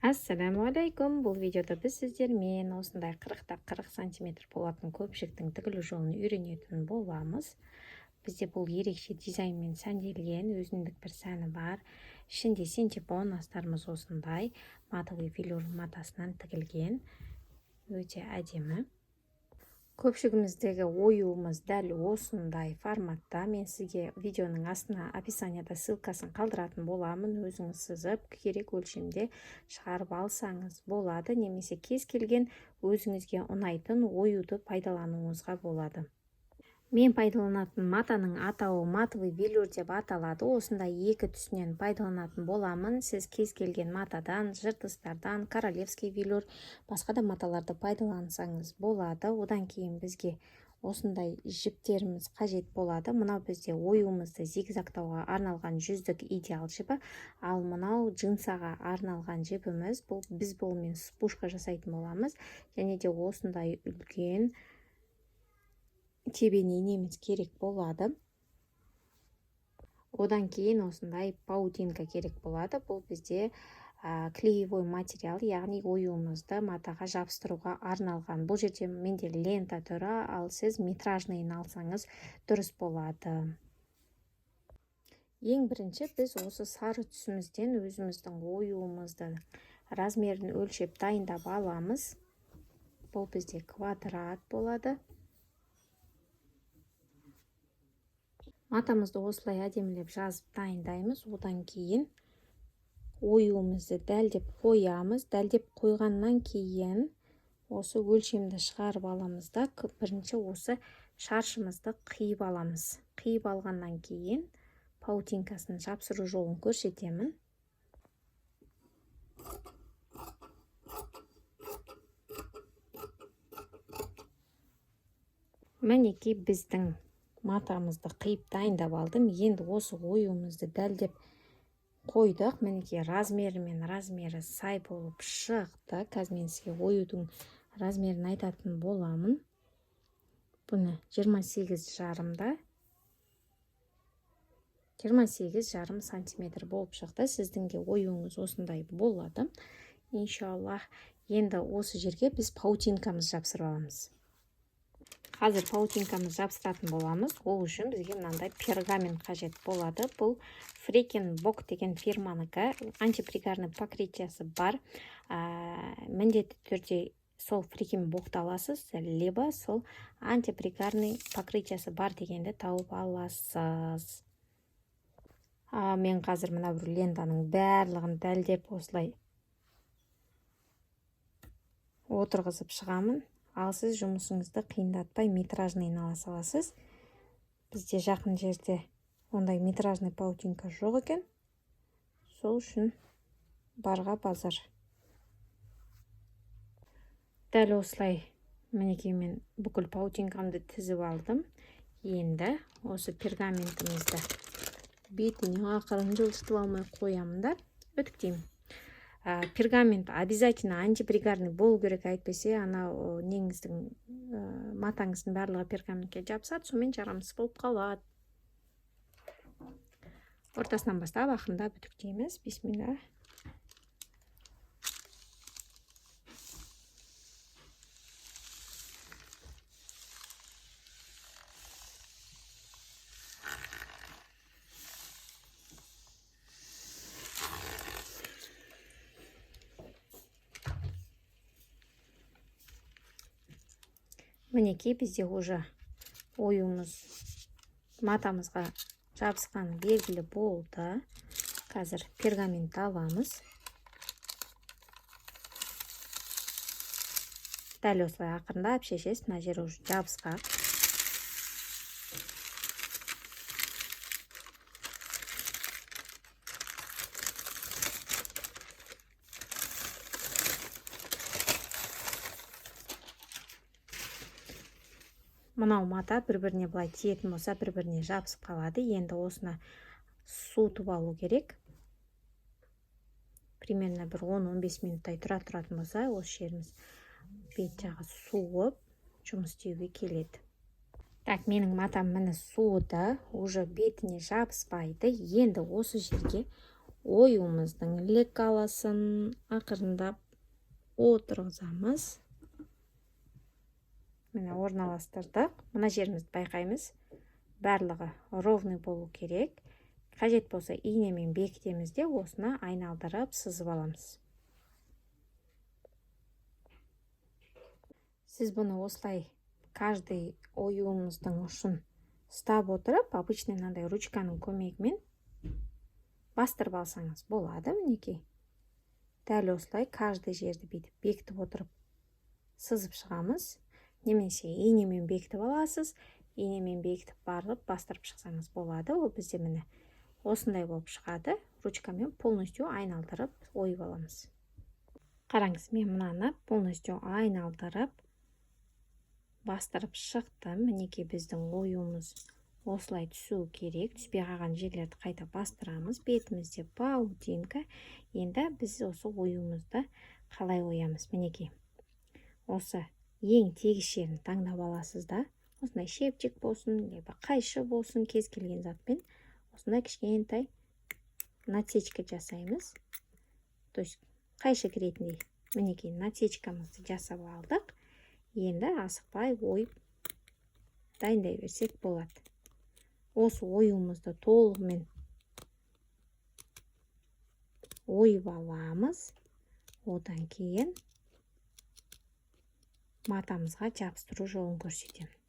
Ассаляму алейкум! Бұл видеода біз сіздермен осындай 40-та 40 сантиметр болатын көпшіктің тігілу жолын үйренетін боламыз. Бізде бұл ерекше дизайнмен сәнделген, өзіндік бір сәні бар. Ішінде синтепон, астарымыз осындай матовый велюр матасынан тігілген, өте әдемі. Көпшігіміздегі оюымыз дәл осындай форматта. Мен сізге видеоның астына описанияда ссылкасын қалдыратын боламын. Өзіңіз сызып, керек өлшемде шығарып алсаңыз болады немесе кез келген өзіңізге ұнайтын оюды пайдалануыңызға болады. Мен пайдаланатын матаның атауы матовый велюр деп аталады. Осындай екі түсінен пайдаланатын боламын. Сіз кез келген матадан, жыртыстардан, королевский велюр, басқа да маталарды пайдалансаңыз болады. Одан кейін бізге осындай жіптеріміз қажет болады. Мынау бізде оюымызды зигзагтауға арналған жүздік идеал жібі, ал мынау джинсаға арналған жібіміз. Бұл біз бұнымен спушка жасайтын боламыз. Және де осындай үлкен тебен инеміз керек болады. Одан кейін осындай паутинка керек болады. Бұл бізде клеевой материал, яғни оюымызды матаға жабыстыруға арналған. Бұл жерде менде лента түрі, ал сіз метражныйын алсаңыз дұрыс болады. Ең бірінші біз осы сары түсімізден өзіміздің оюымызды размерін өлшеп дайындап аламыз. Бұл бізде квадрат болады. Матамызды осылай әдемілеп жазып дайындаймыз. Одан кейін оюымызды дәлдеп қоямыз. Дәлдеп қойғаннан кейін осы өлшемді шығарып аламыз да, бірінші осы шаршымызды қиып аламыз. Қиып алғаннан кейін паутинкасын жапсыру жолын көрсетемін. Мінекей, біздің матамызды қиып дайындап алдым. Енді осы оюымызды дәлдеп қойдық. Мінекей, размері мен размері сай болып шықты. Қазір мен сізге оюдың размерін айтатын боламын. Бұны 28,5-да 28,5 сантиметр болып шықты. Сіздің де оюыңыз осындай болады, иншаллах. Енді осы жерге біз паутинкамызды жапсырып аламыз. Қазір паутинкамызды жабыстыратын боламыз. Ол үшін бізге мынандай пергамент қажет болады. Бұл Фрекен Бок деген фирманікі, антипригарный покрытиясы бар. Міндетті түрде сол Фрекен Бокты аласыз, либо сол антипригарный покрытиясы бар дегенді тауып аласыз. Мен қазір мына бір лентаның барлығын дәлдеп, осылай отырғызып шығамын. Ал сіз жұмысыңызды қиындатпай, метражныйын ала саласыз. Бізде жақын жерде ондай метражный паутинка жоқ екен, сол үшін барға базар. Дәл осылай, мінекей, мен бүкіл паутинкамды тізіп алдым. Енді осы пергаментімізді бетіне ақырын жылжытып алмай қоямын да, үтіктеймін. Пергамент обязательно антипригарный болу керек, әйтпесе анау неңіздің, матаңыздың барлығы пергаментке жабысады, сонымен жарамсыз болып қалады. Ортасынан бастап ақырындап үтіктейміз. Бисмилля. Мінекей, бізде уже оюымыз матамызға жабысқаны белгілі болды. Қазір пергаментті аламыз. Дәл осылай ақырындап шешесіз. Мына жері уже жабысқақ. Мынау мата бір біріне былай тиетін болса, бір біріне жабысып қалады. Енді осыны суытып алу керек. Примерно бір 10-15 минуттай тұра тұратын болса, осы жеріміз, бет жағы суып, жұмыс істеуге келеді. Так, менің матам, міне, суыды, уже бетіне жабыспайды. Енді осы жерге Оюымыздың лекалосын ақырындап отырғызамыз. Міне, орналастырдық. Мына жерімізді байқаймыз, барлығы ровный болу керек. Қажет болса, инемен бекітеміз де, осыны айналдырып сызып аламыз. Сіз бұны осылай каждый оюымыздың ұшын ұстап отырып, обычный мынандай ручканың көмегімен бастырып алсаңыз болады. Мінекей, дәл осылай каждый жерді бүйтіп бекітіп отырып сызып шығамыз немесе инемен бекітіп аласыз. Инемен бекітіп барып бастырып шықсаңыз болады. Ол бізде, міне, осындай болып шығады. Ручкамен полностью айналдырып ойып аламыз. Қараңыз, мен мынаны полностью айналдырып бастырып шықтым. Мінекей, біздің оюымыз осылай түсуі керек. Түспей қалған жерлерді қайта бастырамыз. Бетімізде паутинка. Енді біз осы оюымызды қалай оямыз? Мінекей, осы ең тегіс жерін таңдап аласыз да, осындай щипчик болсын либо қайшы болсын, кез келген затпен осындай кішкентай насечка жасаймыз, то есть қайшы кіретіндей. Мінекей, насечкамызды жасап алдық. Енді асықпай ойып дайындай берсек болады. Осы оюымызды толығымен ойып аламыз. Одан кейін матамызға жабыстыру жолын көрсетемін.